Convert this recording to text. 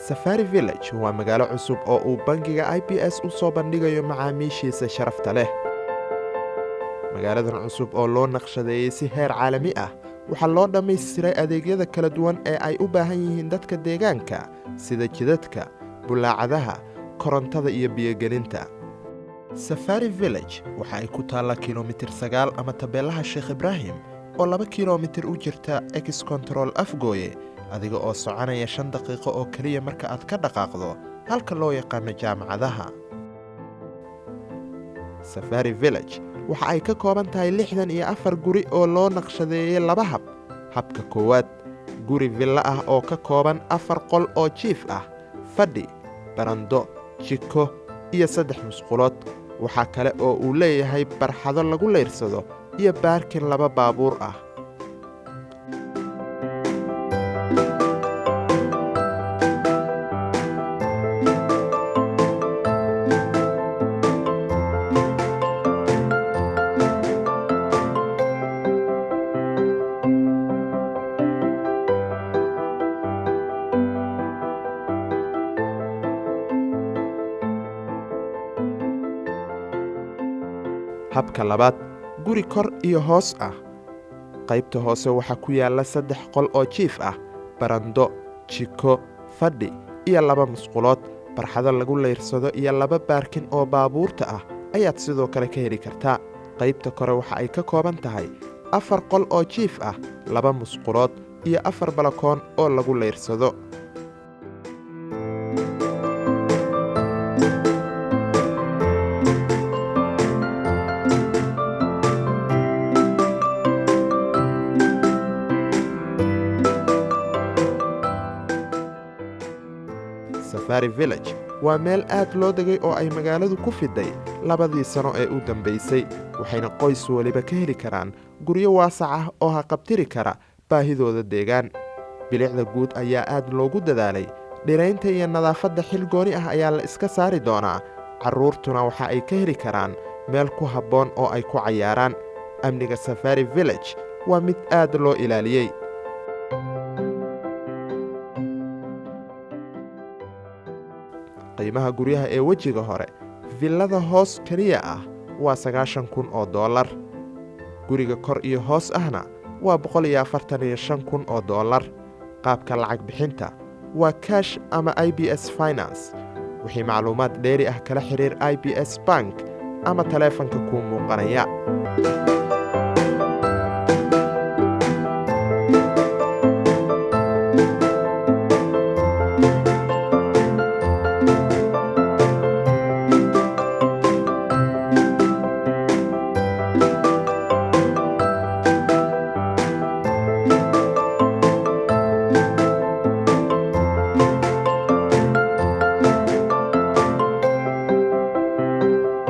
Safari Village waa magaalo cusub oo uu bangiga IBS u soo bandhigayo macaamiishiisa sharafta leh. Magaaladan cusub oo loo naqshadeeyey si heer caalami ah waxaa loo dhammaystiray adeegyada kala duwan ee ay u baahan yihiin dadka deegaanka, sida jidadka, bulaacadaha, korontada iyo biyogelinta. Safari Village waxa ay ku taallaa kilomitir 9 ama tabeelaha Sheekh Ibraahim oo 2 kilomitir u jirta Ex Control Afgooye, adiga oo soconaya 5 daqiiqo oo keliya marka aad ka dhaqaaqdo halka loo yaqaano Jaamacadaha. Safari Village waxa ay ka kooban tahay 64 guri oo loo naqshadeeyey laba hab. Habka koowaad, guri villo ah oo ka kooban afar qol oo jiif ah, fadhi, barando, jiko iyo saddex musqulood. Waxaa kale oo uu leeyahay barxado lagu layrsado iyo parking laba baabuur ah. Habka labaad, guri kor iyo hoos ah. Qaybta hoose waxaa ku yaalla saddex qol oo jiif ah, barando, jiko, fadhi iyo laba musqulood. Barxado lagu layrsado iyo laba parking oo baabuurta ah ayaad sidoo kale ka heli kartaa. Qaybta kore waxa ay ka kooban tahay afar qol oo jiif ah, laba musqulood iyo afar balakoon oo lagu layrsado. Safari Village waa meel aad loo degay oo ay magaaladu ku fiday 2dii sano ee u dambaysay, waxayna qoys weliba ka heli karaan guryo waasac ah oo haqabtiri kara baahidooda deegaan. Bilicda guud ayaa aad loogu dadaalay. Dhiraynta iyo nadaafadda xil gooni ah ayaa la iska saari doonaa. Carruurtuna waxa ay ka heli karaan meel ku habboon oo ay ku cayaaraan. Amniga Safari Village waa mid aad loo ilaaliyey. Qiimaha guryaha ee wejiga hore, villada hoos keliya ah waa $90,000, guriga kor iyo hoos ahna waa $145,000. Qaabka lacag bixinta waa cash ama IBS Finance. Wixii macluumaad dheeri ah kala xiriir IBS Bank ama taleefanka kuu muuqanaya.